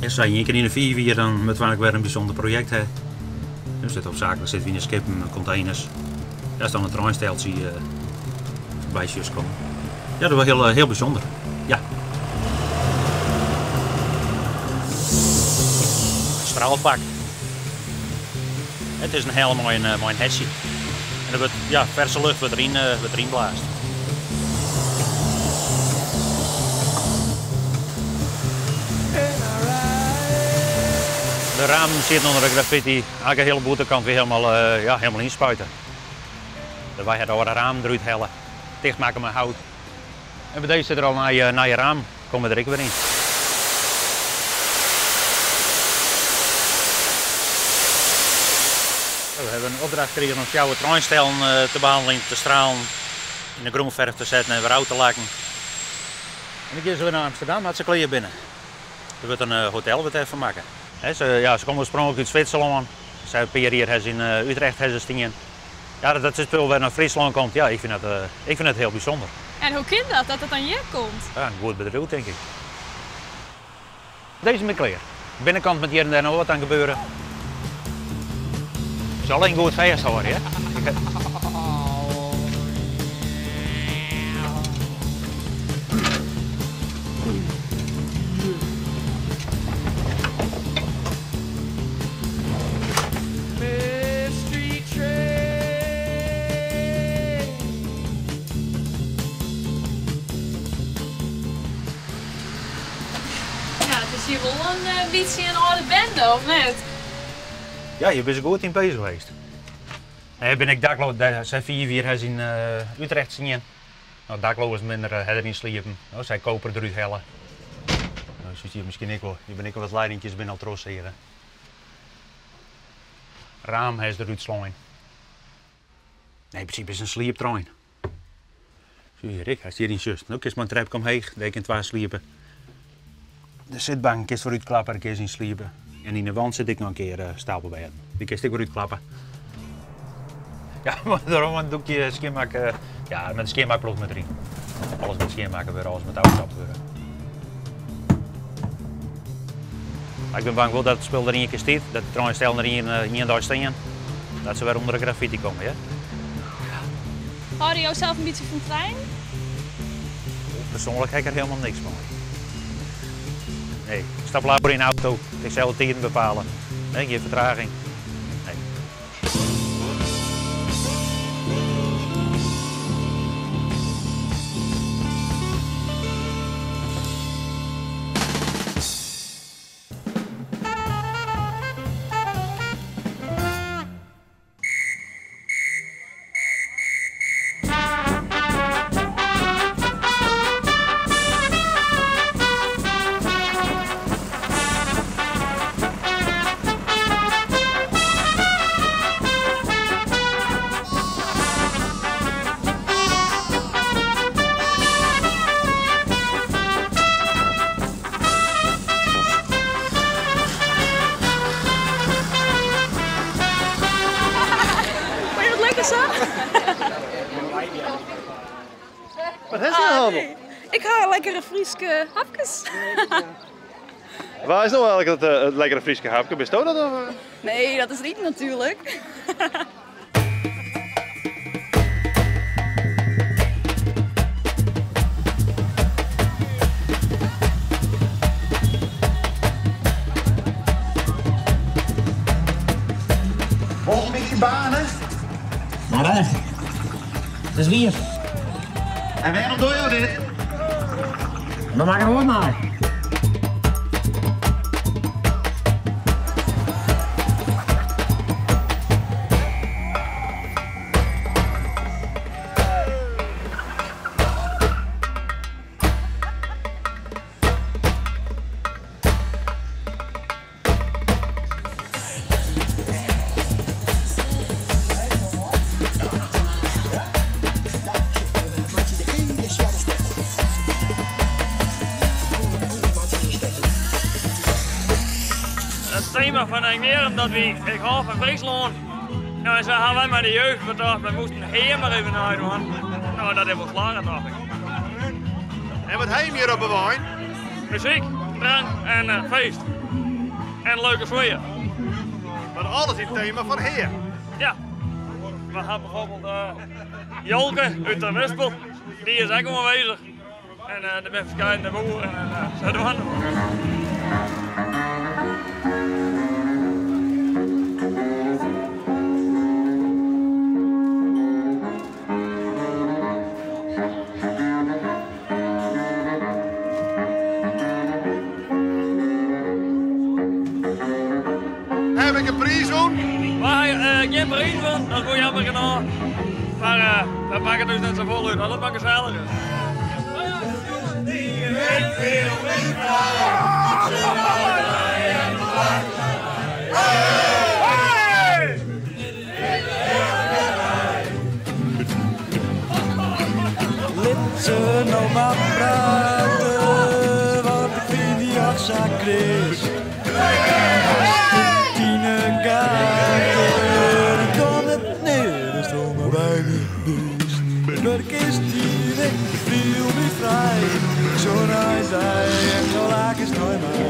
En sa ien kear yn de 5 jier dan moatte we wer in bysûnder projekt ha. We sitte hoofdzakelijk sitte we yn de skippen, containers. Ja, is dan in treinsteltsje foarby sjochst kommen. Ja, dat was heel, heel bysûnder. Ja. Straalpak. It is in helm mei in hetsje. En der wurdt, ja, ferse lucht wurdt deryn blaasd. De ramen sitte ûnder de graffiti. Eigentlik de hiele bûtenkant wer hielendal, ja, hielendal ynspuite. Wy ha de âlde ramen derút helle. Tichtmakke mei hout. En by dizze sit der al in nije raam, komme der ek wer yn. We hawwe in opdracht krigen om fjouwer treinstellen te behanneljen, te stralen, yn de grûnferf te setten en wer ôf te lakken. En dan geane se wer nei Amsterdam as se klear binne. Der wurdt in hotel wurdt dêrfoar makke. Se, ja, se komme oarspronklik út Switserlân. Se in pear jier ha se yn Utrecht ha se stien. Ja, dat dit spul wer nei Fryslân komt, ja, ik fyn it hiel bysûnder. En hoe kin dat, dat it dan hjir komt? Ja, in goed bedriuw, tink ik. Dizze binne klear. Binnenkant moat hjir en dêr noch wat oan gebeure. Is allinnich goed fêsthâlde, hè? Mystery train. Ja, it is hjir wol in bytsje in âlde bende, of net? Ja, hjir binne se goed yn beuzich west. Nee, bin ik dakleas, dêr 5 jier ha se yn Utrecht stien. No, dakleazen binne der, ha deryn sliepen. No, sy koper derút helle. No, sa hjir miskien ek wol. Hjir binne ek wat leidingjes binne al trochseage. Raam ha se derút slein. Nee, yn prinsipe is it in slieptrein. Sjoch hjir, ek, ast hjir yn sjochst. No, kinst mei in trepke omheech, dêr kin twa sliepe. De sitbank kinst wer útklappe, dêr kinst yn sliepe. En yn de wand sit ek noch in kear stapelbêden. Dy kinst ek wer útklappe. Ja, mar dêrom in doekje skjinmakke. Ja, mei de skjinmakploech moat deryn. Alles moat skjinmakke wurde, alles moat ôfkapt wurde. Mar ik bin bang wol dat it spul der ien kear stiet, dat de treinstellen der ien dei stean, dat se wer ûnder de graffiti komme. Ja? Hâlde jo sels in bytsje fan trein? Persoanlik ha ik der hielendal niks mei. Nee, ik stap leaver yn de auto, ik sil de tiden bepale. Nee, gjin fertraging. Nee. Fyn je it lekker sa? Wat hast yn 'e hannen? Ik ha lekkere Fryske hapkes. Wa is no eigentlik it lekkere Fryske hapke? Bisto dat? Of? Nee, dat is Riet natuerlik. Wol in bytsje baarne? Mar echt, it is wier. En wêrom dogge jo dit? We makken oars mei. It tema fan Ijkmeer, omdat wy, ik hâld fan Fryslân. No, en sa hawwe wy mei de jeugd betocht, wy moasten Heamer even neidwaan. No, dat is wol slagge, tocht ik. En wat ha je hjir op 'e wein? Muzyk. drank en feest. En leuke sfear. Mar alles yn it tema fan Hea! Ja. We ha bijvoorbeeld Jolke út Terwispel, dy is ek oanwêzich. En der binne ferskillende boeren en sadwaande. Haw ik in priis wûn? Wy ha gjin priis wûn, dat is wol jammer genôch. Mar we pakke it ús net safolle út, as it mar gesellich is. Lit se no mar prate, want ik fyn dy och sa kreas. As de tine gate, dan komt it near, dan strom by myn bist. It wurk is dien, ik fiel my frij. Ik sjoch nei dy en do lakest nei my.